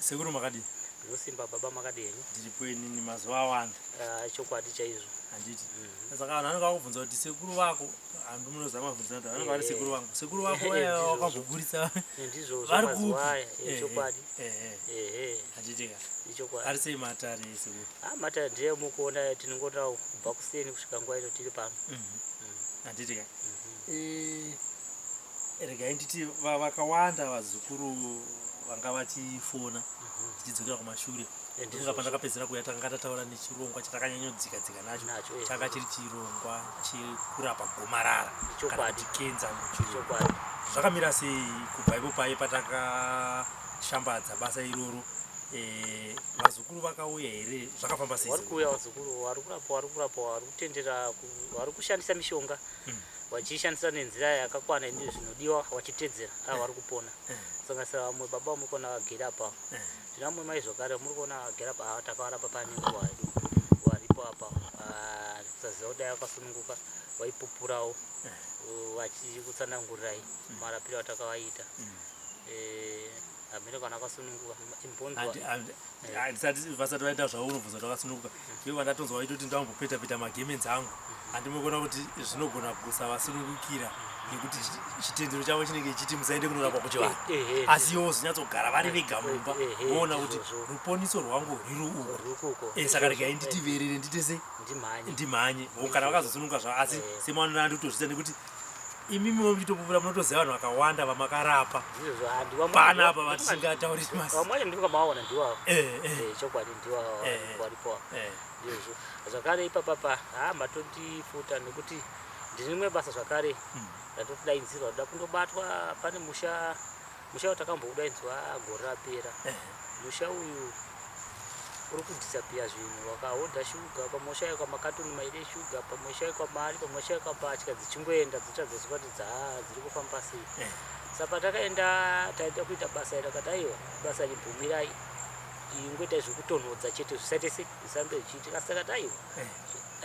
Sekuru makadii? Ndinosimba baba makadii henyu? Ndiripo inini mazuva awanda. Ah, chokwadi chaizvo. Handiti. Saka vanhu vanenge vakubvunza kuti sekuru vako handi munoziva mabvunza kuti vanenge vari sekuru vangu. Sekuru vako vaya wakamboburitsa. Ndizvozvo Vari kupi? mazuva aya, Ehe, chokwadi. Ehe. Ehe, Handiti ka. ichokwadi. Ari sei matare sekuru? Ah, matare ndiye mukuona tinongoda kubva kuseni kusvika nguva ino tiri pano. Handiti ka. Eh, regai nditi vakawanda vazukuru vanga vachifona tichidzokera kumashure. Ndofunga pandakapedzera kuuya takanga tataura nechirongwa chatakanyanyodzika dzika nacho Nacho, eh. changa chiri chirongwa chekurapa gomarara kana Chokwadi. kuti kenza muchirungu. Chokwadi. Zvakamira sei kubva ipo paye patakashambadza basa iroro? Eh, vazukuru vakauya here? Zvakafamba sei? Vari kuuya vazukuru, vari kurapwa, vari kurapwa, vari kutendera, vari kushandisa mishonga. Vachiishandisa nenzira yakakwana ine zvinodiwa vachitedzera ava vari kupona. Kusanganisira vamwe baba vamuri kuona vagere apa. Tine vamwe mai zvakare vamuri kuona vagere apa ava takavarapa pane nguva yedu varipo apa. Ah, kusaziva kudai vakasununguka vaipupurawo vachikutsanangurirai marapiro atakavaita. Eh, hameno kana akasununguka imbonzwa. Handisati vasati vaita zvavo unobvunza kuti vakasununguka. Ivo vandatonzwa vaitoti ndambopeta peta magemenzi angu. Handimbokuona kuti zvinogona kusavasunungukira nekuti chitendero chavo chinenge chichiti musaende kunorapwa kuchivanhu. Asi ivo vozonyatsogara vari vega mumba voona kuti ruponiso rwangu rwuri uku. Rwuri uko. Saka regai nditiverere ndiite sei? Ndimhanye. Ndimhanye. Kana vakazosununguka zvavo asi semaonero andikutozviita nekuti imimi muchitopupura munotoziva vanhu vakawanda vamakarapa. Ndizvozvo, ah, ndiwa Panapa vatisingatauri masi. Vamwe vacho ndikamaona ndiwavo. Chokwadi ndiwavo varipo. Ndizvo. Zvakare ipapa pa ha matondifuta nekuti ndine rimwe basa zvakare ratotodaidzirwa toda kundobatwa pane musha musha watakamboudainzwa gore rapera. Musha uyu uri kudhisapiya zvinhu wakahodha shuga pamwe washaikwa makatoni mairi eshuga pamwe washaikwa mari pamwe washaikwa mbatya dzichingoenda dzotadza kuti dziri kufamba sei. Saka patakaenda taida kuita basa iri akati aiwa basa iri bvumirai ingoitai zvekutonhodza chete zvisaite sei zvisambe zvichiitika. Asi takati aiwa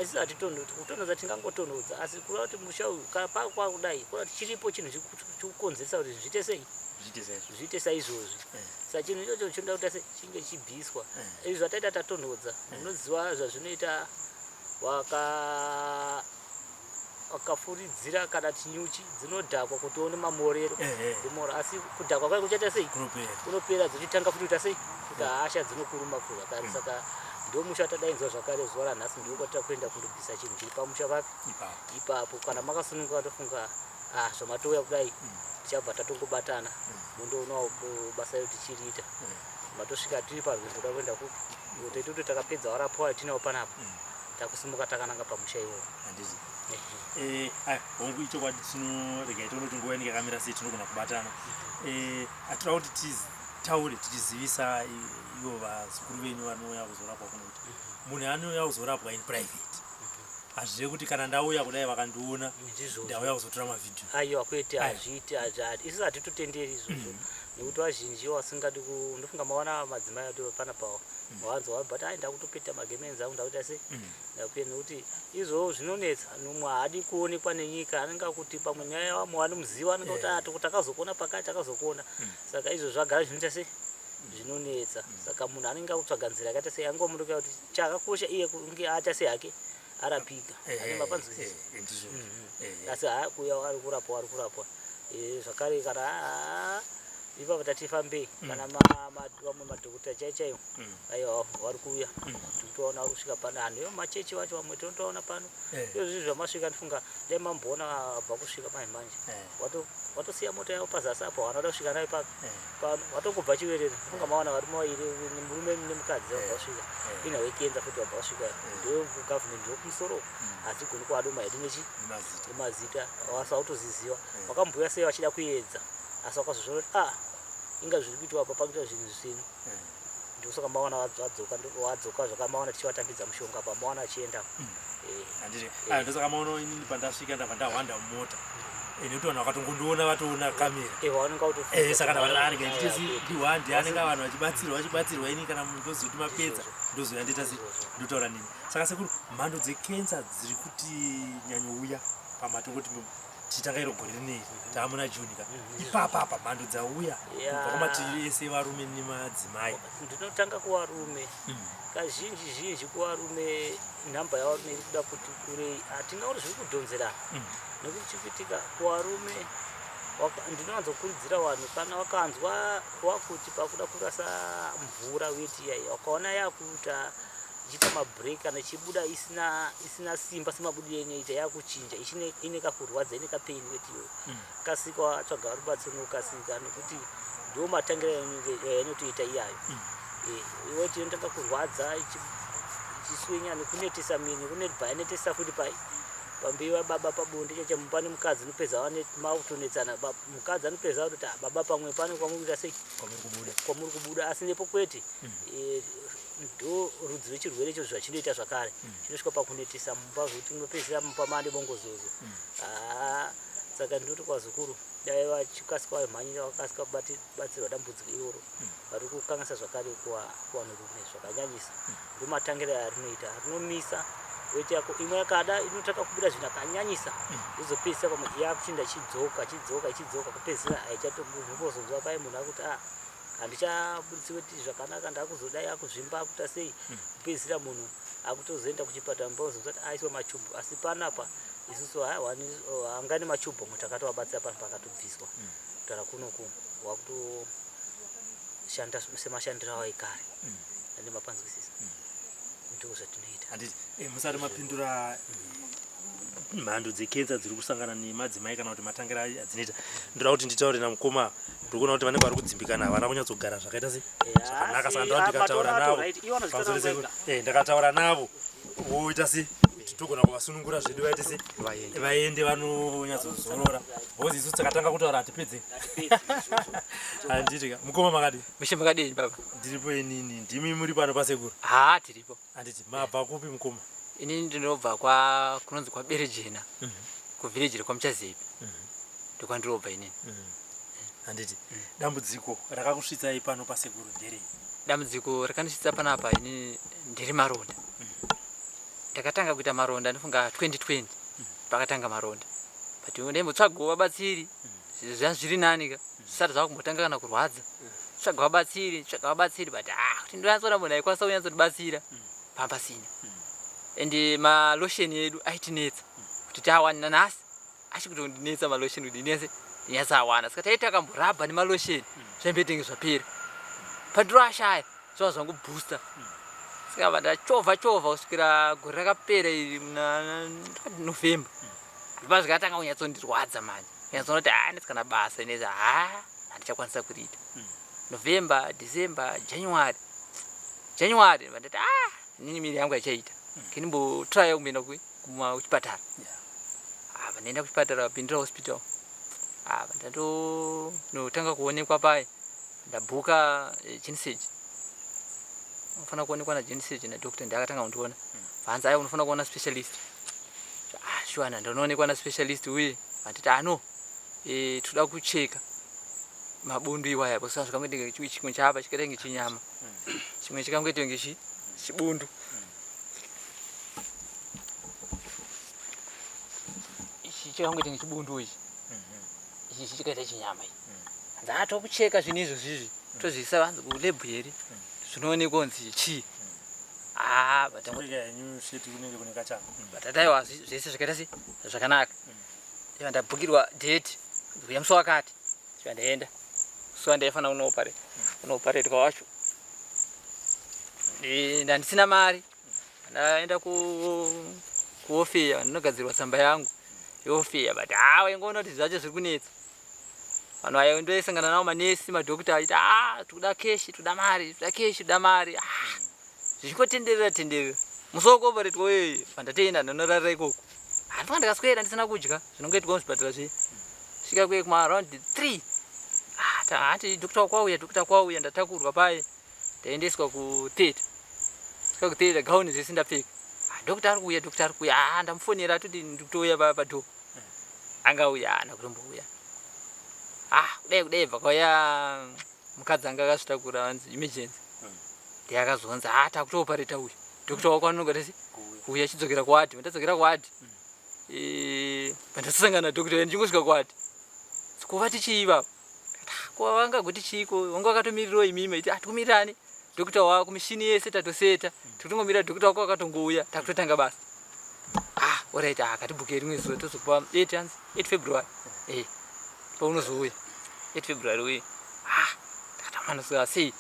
asi hatitonhodzi kutonhodza tingangotonhodza asi kureva kuti musha uyu kana pakwakudai kureva kuti chiripo chinhu chikukonzeresa kuti zviite sei zviite saizvozvi. Saka chinhu ichocho chinoda kuita sei chinge chibviswa. Izvi zvataita tatonhodza munoziva zvazvinoita wakafuridzira kana kuti nyuchi dzinodhakwa kuti uone mamorero ndimoro asi kudhakwa kwayo kuchaita sei kunopera dzochitanga futi kuita sei kuita hasha dzinokuruma futi zvakare. Saka ndomusha tadainzwa zvakare zuva ranhasi ndiko kwatira kuenda kundobvisa chinhu chiri pamusha papi ipapo. Kana makasununguka tofunga ah zvamatouya kudai tichabva tatongobatana mundoonawo basa iro tichiriita. Matosvika tiri parwendo kuda kuenda kupi toitoti takapedza warapwa tinawo panapa takusimuka takananga pamusha iwowo. Handiti. Aya, hongu ichokwadi tinoregai tione kuti nguva inenge yakamira sei tinogona kubatana. Atinoda kuti titaure tichizivisa ivo vazukuru venyu vanouya kuzorapwa kuno kuti munhu anouya kuzorapwa in private. Hazvirevi kuti kana ndauya kudai vakandiona ndauya kuzotora mavhidhiyo. Aiwa kwete, hazviiti, isusu hatitotenderi izvozvo nekuti vazhinji vasingadi ku ndofunga maona madzimai atori panapa mawanzwa but ai ndakutopeta magemenzi angu ndakuita sei ndakuenda nekuti izvozvo zvinonetsa. Mumwe haadi kuonekwa nenyika anenge akuti pamwe nyaya vamwe vanomuziva anenge kuti ah takazokuona pakati takazokuona. Saka izvozvo zvagara zvinoita sei zvinonetsa. Saka munhu anenge akutsvaga nzira yakaita sei angomuruka kuti chakakosha iye kunge aita sei hake arapika. Ane mapanzwisisa. Asi haa kuuya ari kurapwa ari kurapwa. Zvakare kana ipapo tati fambei kana vamwe madhokotera chaiwo chaiwo aiwa vari kuuya tikutoona vari kusvika pano. Anhu emachechi vacho vamwe tinotoona pano. Izvozvi zvamasvika ndifunga dai mamboona abva kusvika manje manje. Watosiya mota yavo pazasi apo havana kuda kusvika nayo pano. Watongobva chiverere. Ndifunga maona varume vairi murume nemukadzi vabva kusvika. Ina wekenza futi vabva kusvika. Ndo government ndokumusoro. Hatigoni kuvadoma hedu nechi nemazita. Asi hautoziziva. Vakamboya sei vachida kuedza asi vakazozviona kuti ah inga zviri kuitwa apa pakuita zvinhu zvisino. Ndosaka maona vadzoka vadzoka zvakamaona tichivatambidza mushonga apa maona achienda. Handiti. Ndosaka maona inini pandasvika ndabva ndahwanda mumota. Nekuti vanhu vakatongondiona vatoona kamera. Vanonga votofunga. Saka ndabva ndati arega ndite sei ndihwande anenge vanhu vachibatsirwa vachibatsirwa ini kana ndozoti mapedza ndozouya ndoita sei ndotaura nemi. Saka sekuru mhando dzekensa dziri kuti nyanyouya pamatongoti Tichitanga iro gore rineri taamuna June ka, ipapa apa mhando dzauya kubva kumativi ese, varume nemadzimai. Ndinotanga kuvarume. Kazhinji zhinji kuvarume, nhamba yavarume iri kuda kuti kurei. Hatingauri zviri kudhonzerana nekuti chikuitika kuvarume, ndinowanzokurudzira vanhu, kana wakanzwa wakuti pakuda kurasa mvura, weti iyai, wakaona yakuita ichiita mabreak kana ichibuda isina simba semabudiro inoita, yakuchinja, ine kakurwadza, ine kapain, weti iyoyo, kasika watsvaga rubatsiro nokukasika, nekuti ndo matangira yainotoita iyayo. Weti inotanga kurwadza, ichiswinya nekunetesa miri, nekunebva yanetesa futi pai pamberi vababa pabonde chacha mumba nemukadzi, unopedza makutonetsana. Mukadzi anopedza kutoti, "Ah, baba, pamwe pane kwamuri kuita sei, kwamuri kubuda." Kwamuri kubuda, asi nepo kwete. Ndo rudzi rwechirwere icho zvachinoita zvakare, chinosvika pakunetesa mumba zvokuti unopedzisira mumba maane bongozozo. Ah, saka ndinoti kwazukuru, dai vachikasika vamhanyira, vakasika kubatsirwa dambudziko iroro vari kukanganisa zvakare kuvanhurume zvakanyanyisa. Ndo matangira arinoita, rinomisa weti yako imwe yakada inotanga kubuda zvinhu akanyanyisa, yozopedzisa pamwe yakuchinda ichidzoka, ichidzoka, ichidzoka, kupedzisira haichatomuzonzwa pai munhu akuti, "Ah, handichabudisi weti zvakanaka, ndakuzodai," akuzvimba, akuita sei, kupedzisira munhu akutozoenda kuchipatara, mbozonzwa kuti aiswa machubhu. Asi panapa isusu hangani machubhu amwe takatovabatsira pano pakatobviswa. Kutaura kunoku wakutoshanda semashandiro avo ekare, ande mapanzwisisa, ndo zvatinoita. Handiti musati mapindura mhando dzekenza dziri kusangana nemadzimai kana kuti matangira adzinoita, ndoda kuti nditaure namukoma. Ndiri kuona kuti vanenge vari kudzimbikana, havana kunyatsogara zvakaita se zvakanaka, saka ndoda ndikataura navo pamusoro ndakataura navo voita se togona kuvasunungura zvedu, vaite se Vaende. Vaende vanonyatsozorora, because isu takatanga kutaura hatipedze, handiti ka? Mukoma, makadi? Mushe, makadini baba? Ndiripo inini. Ndimi muri pano pasekuru? Haa, tiripo. Handiti mabva kupi, mukoma? Inini ndinobva kwa kunonzi kwaBerejena, kuvhireji rekwaMuchazepi, ndokwandirobva inini. Handiti dambudziko rakakusvitsai pano pasekuru nderei? Dambudziko rakandisvitsa panapa inini ndiri maronda. Ndakatanga kuita maronda ndifunga 2020 pakatanga maronda, but ndaimbotsvagawo vabatsiri, zviya zviri nani ka, zvisati zvava kumbotanga kana kurwadza. Tsvaga vabatsiri, tsvaga vabatsiri, but ah, kuti ndonyatsoona munhu aikwanisa kunyatsondibatsira pamba pasina. And malotion edu aitinetsa kuti tiawane. Nanhasi achikutondinetsa malotion kuti ndinetse ndinyatsoawana. Saka taiti akamborabha nemalotion, zvaimboitenge zvapera. Pandinoashaya zvava zvangobooster. Saka va ndachovha chovha kusvikira gore rakapera iri muna November, ndipa zvikatanga kunyatsondirwadza manje, kunyatsoona kuti haa, nditsi kana basa inezi haa handichakwanisa kuriita. November, December, January, January vandati, "Ah, inini miri yangu haichaita, kinimbotraya kumboenda kuchipatara." Ah, vandaenda kuchipatara, Bindura Hospital. Ah, ndatondotanga kuonekwa paye, ndabhuka GenSurg, unofanira kuonekwa naGenSurg, nadoctor. Ndiakatanga kundiona, vanzi, "Aiwa, unofanira kuona specialist." Ah, sure, ndandonoonekwa naspecialist uye vanditi, "Ano toda kucheka mabundu iwaya," because zvakangoita chimwe chapa chikaita kunge chinyama, chimwe chikangoita kunge chibundu. Ichi chikangoita kunge chibundu ichi, ichi chikaita chinyama ichi. Hanzi, "Ah, tokucheka zvinhu izvo zvizvi, tozviisa," vanzi, "kulab here, zvinoonekwa kunzi chii." Ah, Chipfeka henyu sheti, kunenge kune kachana. But aiwa, zvese zvakaita se zvakanaka. Iva ndabhukirwa date kuya musi wakati, iva ndaenda musi wandaifanira kunooparetwa wacho. Ndandisina mari, ndaenda kuofeya, ndinogadzirwa tsamba yangu yeofeya, but ha, waingoona kuti zvacho zviri kunetsa. Vanhu vaya ndoisangana navo, manesi, madhokta, achiti, "A, tikuda cash, tikuda mari, tikuda cash, tikuda mari." Ah, zvichingotenderera tenderera. Musi wekuoparetwa weye pandatoenda, ndonorarira ikoko. Handifanga ndakaswera ndisina kudya, zvinongoitwa muzvipatara zviye. Svika kuye kuma around 3, hati doctor kwauya, doctor kwauya, ndatakurwa paye, ndaendeswa kutheatre. Svika kutheatre, gauni zvese ndapfeka. Ah, doctor ari kuuya, doctor ari kuuya. Ah, ndamufonera, atoti ndikutouya padoor. Angauya, haana kutombouya. Ah, kudai kudai, bva kwauya mukadzi anga akazvitakura, anzi emergency. Ndiye akazonzi, "Ah, takutoopareta uyu, doctor wako anonoka tese kuuya, chidzokera kuward." Ndadzokera kuward. Pandasangana nadoctor ndichingosvika kwati kuvati chii ivava? Ah, ko vangagoti chiiko, vanga vakatomirirawo imimi iti atikumirirani doctor wako, mishini yese tatoseta, tikutongomirira doctor wako akatongouya takutotanga basa. Ah, alright, ah, katibhuke rimwe zuva tozokupa 8 hanzi 8 February. Eh, paunozouya 8 February uye. Ah, takatamana saka sei?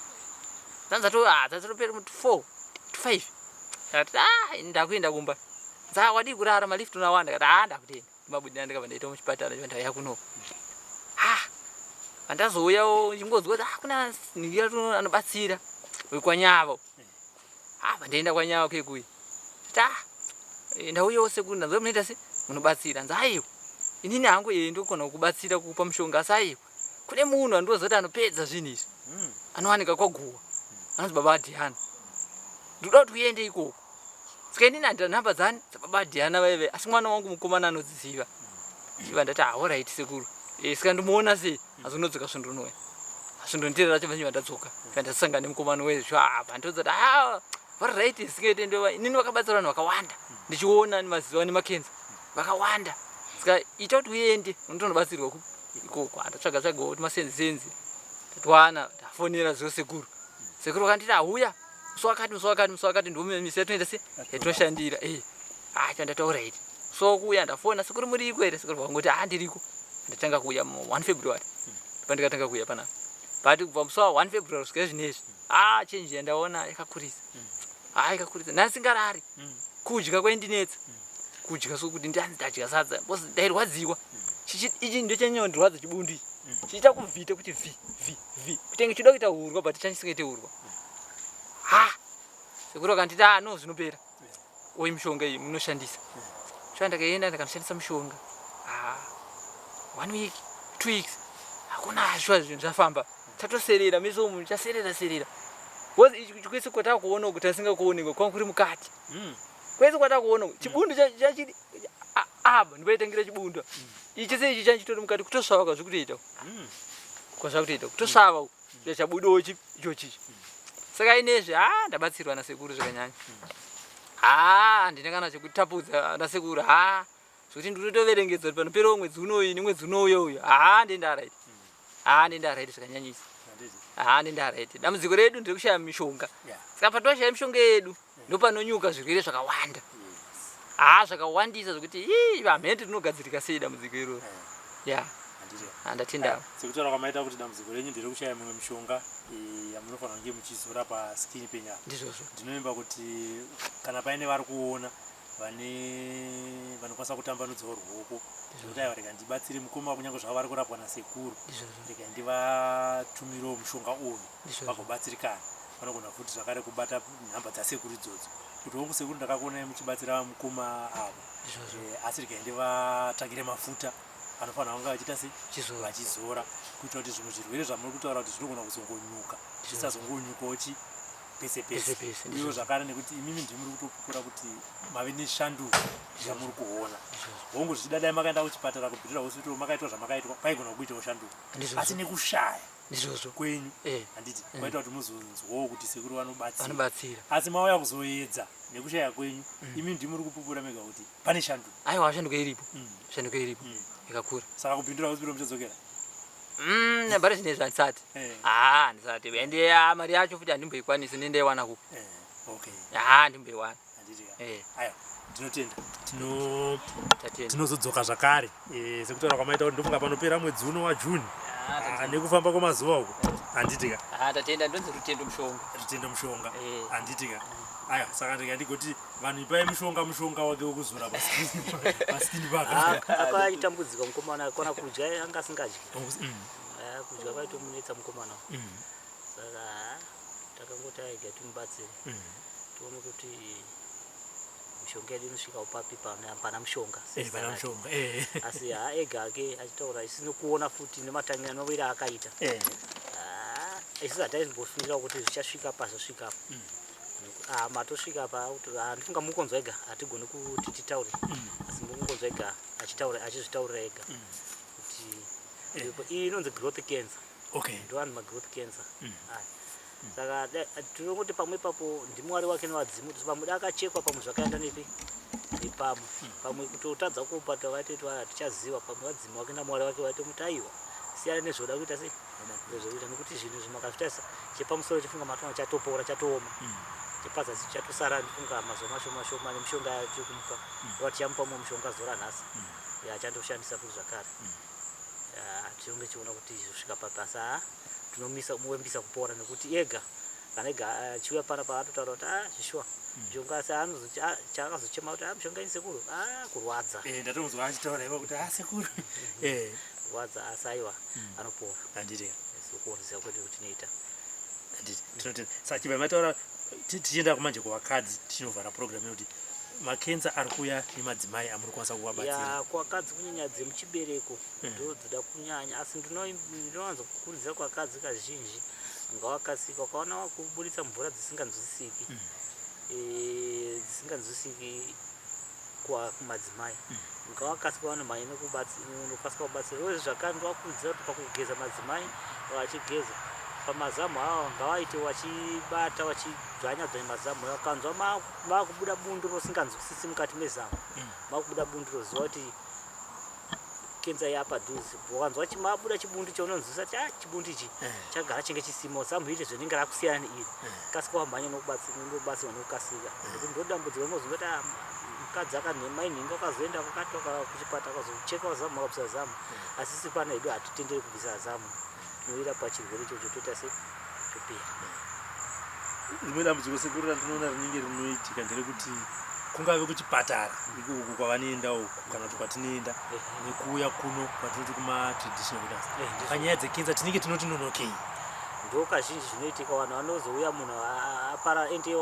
Zanza to ah, dzatopera 4 to 5. Ndakati ah, ndakuenda kumba. Nza wadii kurara malift unawanda kati ah, ndakutenda. Ndimabudira ndikabva ndaita muchipatara ndiba ndauya kuno. Ah, pandazouyawo ndichingonzwa kuti ah, kuna nhingi anobatsira wekwanyavo. Ah, pandaenda kwanyavo kekuyi. Ndati ah, eh, ndauyawo sekuru ndanzwa munoita se munobatsira. Nza aiwa. Inini hangu eh ndokona kubatsira kukupa mushonga asi aiwa. Kune munhu andoziva kuti anopedza zvinhu izvi. Anowanika kwaGuwa. Anonzi baba Adhiana. Ndinoda kuti uende ikoko. Saka inini handina nhamba dzani dzababa Adhiana vaive asi mwana wangu mukomana anodziziva. Ndichibva ndati ah alright sekuru. Eh saka ndomuona sei? Asi unodzoka svondo rinouya. Svondo ndiro racho ndibva ndadzoka. Ndibva ndasangana nemukomana wezvo ah pandodza kuti ah alright singaite ndova inini vakabatsira vanhu vakawanda. Ndichiona nemaziva nemakenza vakawanda. Saka ita kuti uende unotonobatsirwa ku ikoko. Ndatsvaga tsvagawo kuti masenzi senzi. Tatwana tafonera zvo sekuru. Sekuru vakanditi ahuya musi wakati musi wakati musi wakati ndomisi yatinoita se yatinoshandira eh ah chandati alright so kuuya ndafona sekuru muriko here sekuru vakangoti ah ndiriko ndatanga kuuya mu 1 February pandikatanga kuuya panapa but kubva musi wa 1 February kusvika zvinezvi ah change yandaona yakakurisa ah yakakurisa ndandisingarari kudya kwaindinetsa kudya sokuti ndanzi ndadya sadza because ndairwadziwa ichi ndochanyanya chibundu ichi chichiita kuvhita kuti vhi vhi vhi kutenge chida kuita hurwa but chandisingaite hurwa ha sekuru akanditi ah no zvinopera oyi mishonga iyi munoshandisa shuwa ndakaenda ndakanoshandisa mushonga ah one week 2 weeks hakuna shuwa zvinhu zvafamba chatoserera meso umu chaserera serera because ichi kwese kwatakuona uku tasingakuonekwa kwanga kuri mukati kwese kwatakuona uku chibundu chachiri apa ndipaitangira chibundu ichi chese ichi chanchitori mukati kutosvava kwazvikutoita kwazvakutoita kutosvava uku chabudawo ichochichi saka inezvi ha ndabatsirwa nasekuru zvakanyanya ha handina kana chekutapudza nasekuru ha zvekuti ndinotoverengedza kuti panoperawo mwedzi unoyu nemwedzi unouya uyu ha ndenda right ha ndenda right zvakanyanyisa ha ndenda right dambudziko redu nderekushaya mishonga saka patinoshaya mishonga yedu ndopanonyuka zvirwere zvakawanda ha zvakawandisa zvekuti ii vamhende tinogadzirika sei dambudziko iroro ya handatenda sekutaura kwamaita kuti dambudziko renyu nderekushaya mimwe mishonga yamunofanira kunge muchizora paskin penyama ndizvozvo ndinovimba kuti kana paine vari kuona vane vanokwanisa kutambanudzawo ruoko zvekuti aiwa rega ndibatsire mukoma kunyange zvavo vari kurapwa nasekuru rega ndivatumirewo mushonga uyu vagobatsirikana vanogona futi zvakare kubata nhamba dzasekuru idzodzo kuti hongu sekuru ndakakuonai muchibatsira mukoma avo asi rega ndivatsvagire mafuta anofanira kunge vachiita se vachizora kuitira kuti zvimwe zvirwere zvamuri kutaura kuti zvinogona kuzongonyuka zvisazongonyukawo chi pese pese uyewo zvakare nekuti imimi ndimi muri kutopupura kuti mave neshanduko yamuri kuona hongu zvichida dai makaenda kuchipatara kubhitira hospital makaitwa zvamakaitwa paigona kuitawo shanduko asi nekushaya ndizvozvo kwenyu handiti kwaita kuti muzonzwawo kuti sekuru vanobatsira asi mauya kuzoedza nekushaya kwenyu imi ndimi muri kupupura mega kuti pane shanduko aiwa shanduko iripo shanduko iripo yakakura saka kubhindura hospital muchadzokera bara zvinezvi handisati haa handisati ende mari yacho futi handimboikwanisi nendaiwana kupi haa handimboiwana aiwa ndinotenda tinozodzoka zvakare sekutaura kwamaita kuti ndofunga panopera mwedzi uno waJune nekufamba kwemazuva uko handitika tatenda ndonzi Rutendo Mushonga Rutendo Mushonga handitika aiwa saka ndika ndigoti vanhu ipai mushonga mushonga wake wekuzora paskin paka akaitambudzika mukomana akona kudya anga asingadyi kudya kwaitomunetsa mukomana saka takangoti aiga timubatsire tione kuti mishonga yedu inosvika upapi pana mushonga pana mushonga asi haa ega ake achitaura isino kuona futi nematangira nemawira aakaita isusu hataimbofungira kuti zvichasvika pazvosvika matosvika pa handifunga mukonzwa ega hatigoni kuti titaure asi mukonzwa ega achitaura achizvitaurira ega kuti iyi inonzi growth cancer ndoanhu magrowth cancer saka tinongoti pamwe ipapo ndimwari wake nevadzimu kuti pamwe da akachekwa pamwe zvakaenda nepi Nepamwe pamwe kutotadza kuupata vaitoti hatichaziva pamwe vadzimu vake namwari vake vaitomuti aiwa siyana nezvoda kuita sei nezvokuita nekuti zvinhu izvi makazvitarisa chepamusoro chifunga matona chatopora chatooma chepazasi chatosara ndifunga mazuva mashoma shoma nemishonga yatiri kumupa mm. tichamupa mumwe mushonga zuva ranhasi yachandoshandisa futi zvakare tinonge chiona kuti kusvika papasa tinomisa muwembisa kupora nekuti ega kana ega achiuya pana paatotaura kuti ah zvishuwa mishonga asi anozoti ah chaakazochema kuti ah mishonga ini sekuru ah kurwadza eh ndatonzwa achitaura ivo kuti ah sekuru eh kurwadza asi aiwa anopora handiti sokuziva kwedu kuti tinoita handiti tinotenda saka chibva mataura tichienda kumanje kuvakadzi tichinovhara program yekuti makensa ari kuuya nemadzimai amuri kukwanisa kuvabatsira ya kuvakadzi kunyanya dzemuchibereko ndo dzoda kunyanya asi ndinowanza kukurudzira kuvakadzi kazhinji ngavakasika ukaona wakuburitsa mvura dzisinganzwisisiki dzisinganzwisisiki kumadzimai ngavakasika vanomhanya nokukasika kubatsira uye zvakare ndovakurudzira kuti pakugeza madzimai vachigeza pamazamu awo ngavaite vachibata vachidzvanya dzvanya mazamu awo ukanzwa makubuda bundu rosinganzwisisi mukati mezamu makubuda bundu roziva kuti kenza yapadhuze ukanzwa mabuda chibundu chaunonzwisa kuti ah chibundu ichi chagara chinge chisimo zamu iri zvinenge rakusiyana neiri kasika wamhanya nokubatsirwa nokukasika nekuti ndo dambudziko rinozonzwa kuti ah, mukadzi akanhema inhinga wakazoenda kwakati kuchipatara akazocheka zamu akabvisa zamu asi isi pana hedu hatitenderi kubvisa zamu tinoirapa chirwere ichocho toita se chopera rimwe dambudziko sekuru randinoona rinenge rinoitika nderekuti kungave kuchipatara ikoku kwavanoenda uku kana kuti kwatinoenda nekuuya kuno kwatinoti kumatraditional healers panyaya dzekensa tinenge tinoti nonokei ndo kazhinji zvinoitika vanhu vanozouya munhu apara ende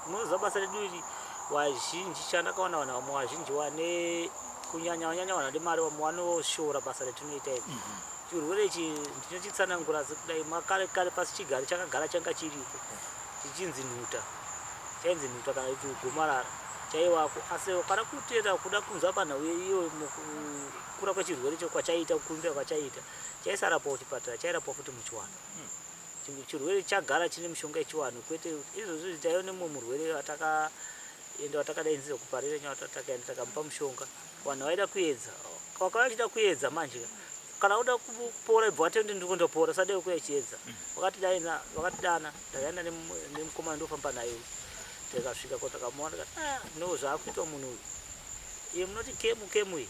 unoziva basa redu iri wazhinji chandakaona vanhu vamwe vazhinji wane kunyanya wanyanya vanhu vane mari vamwe vanoshora basa retinoita iri chirwere ichi ndinochitsanangura sekudai makare kare pasi chigare chakagara changa chiriko chichinzi nhuta chainzi nhuta kana kuti gomarara chaiwako asi kana kutenda kuda kunzwa panhau iyo kukura kwechirwere icho kwachaita kukurumbira kwachaita chaisarapwa kuchipatara chairapwa futi muchiwanhu chirwere chagara chine mishonga yechiwanhu kwete izvozvi taiva nemumwe murwere watakaenda watakadainzira kuparire nyaya takaenda takamupa mushonga vanhu vaida kuedza wakauya achida kuedza manje kana uda kupora ibva watende ndikundopora usade kuya chiedza vakatidaina vakatidana ndakaenda nemukomana ndofamba naye tikasvika ko takamuona tikati ah no zvaakuitwa munhu uyu iye munoti kemu kemu iyi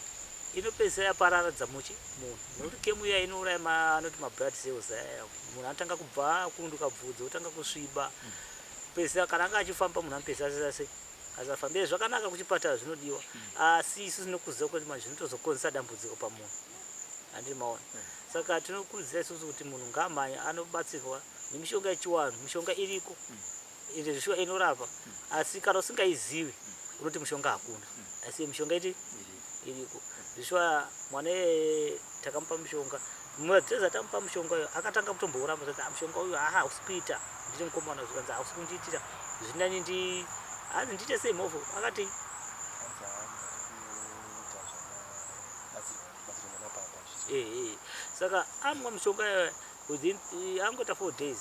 inopedzisira yapararadza muchi munhu nekuti kemu iya inouraya anoti mablood cells aya munhu anotanga kubva kunduka bvudzi otanga kusviba pedzisira kana anga achifamba munhu anopedzisira asisase asafambe zvakanaka kuchipatara zvinodiwa asi isu tinokuziva kuti manje zvinotozokonzesa dambudziko pamunhu handiri maona saka tinokurudzira isusu kuti munhu ngaamhanye anobatsirwa nemishonga yechiwanhu mishonga iriko ende zvishuwa inorapa asi kana usingaizivi unoti mushonga hakuna asi mishonga iti iriko zvishuwa mwana iyeye takamupa mushonga madzidzi tamupa mushonga uyo akatanga kutombouramba zati ah mushonga uyu haa hausi kuita ndiri mukomana zvikanzi hausi kundiitira zvinani ndi hanzi ndiite sei mhofu akati ehe saka amwa mushonga iyoyo within angoita 4 days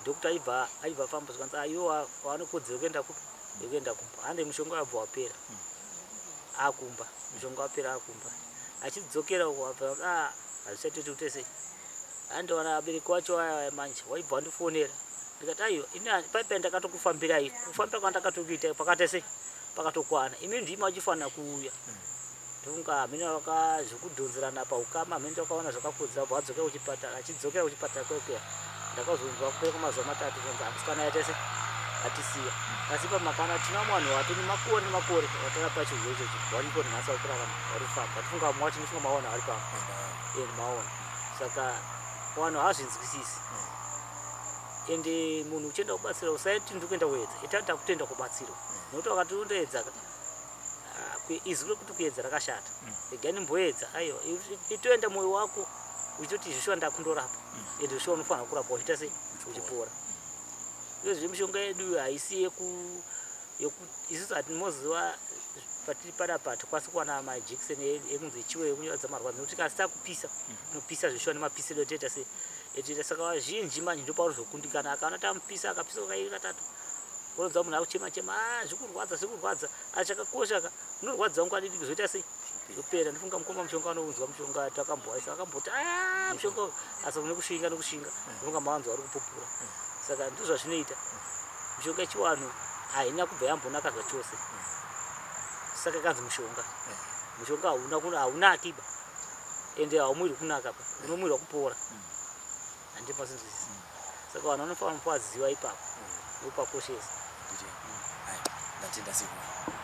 ndokuti aibva aibva afamba zvikanzi aiwa waanokodzero kuenda kupi yekuenda kumba hande mushonga wabva wapera akumba mushonga wapera akumba achidzokera uko abva ah hazvichatoiti kuti sei andiwana abereki wacho aya manje waibva wandifonera ndikati aiwa ini paipai ndakatokufambirai kufambira kwandakatokuita pakati sei pakatokwana imi ndimi achifanira kuuya ndokunga hamene vakazvekudhonzerana paukama hamene takaona zvakakodzera bva adzokera kuchipatara achidzokera kuchipatara kwekuya ndakazonzwa kupera kwamazuva matatu zvanzi amusikana yaita se atisiya asi pamakana tina vamwe vanhu vatoni makore nemakore vatarapa chirwere ichocho varipo nhasi vari kurarama vari kufamba tifunga vamwe vacho ndifunga maona vari pano ende maona saka vanhu havazvinzwisisi ende munhu uchienda kubatsira usaiti ndiri kuenda kuedza ita takutenda kubatsirwa nekuti wakati undoedza izwi rekuti kuedza rakashata regai ndimboedza aiwa itoenda mwoyo wako uchitoti zvishuwa ndakundorapa ende zvishuwa unofanira kurapwa uchiita sei uchipora uyezve mishonga yedu haisi yeku isusu hatimoziva patiri panapa hatikwanisi kuwana majekiseni ekunzi echiwe ekunyaradza marwadzo nekuti kasi takupisa tinopisa zvishuwa nemapisiro etoita sei etoita saka vazhinji manje ndopaunozokundikana akaona tamupisa akapisa kairi katatu Unonzwa munhu akuchema chema, ah, zvikurwadza, zvikurwadza. Asi chakakosha ka, unorwadza wangu adidi zoita sei? Zopera. Ndifunga mukoma mushonga anounzwa mushonga takambowaisa akamboti ah mushonga uyu. Asi nekushinga nekushinga ndifunga mawanzwa vari kupupura. Saka ndizvo zvazvinoita. Mishonga yechivanhu haina kubva yambonaka zvachose. Saka kanzi mushonga. Mushonga hauna kuna haunaki ba. Ende haumwirwi kunaka ba. Unomwirwa kupora. Handiti mazinzwisisa. Saka vanhu vanofanira kupaziva ipapo. Ndopakoshesa. Ndatenda sekuru.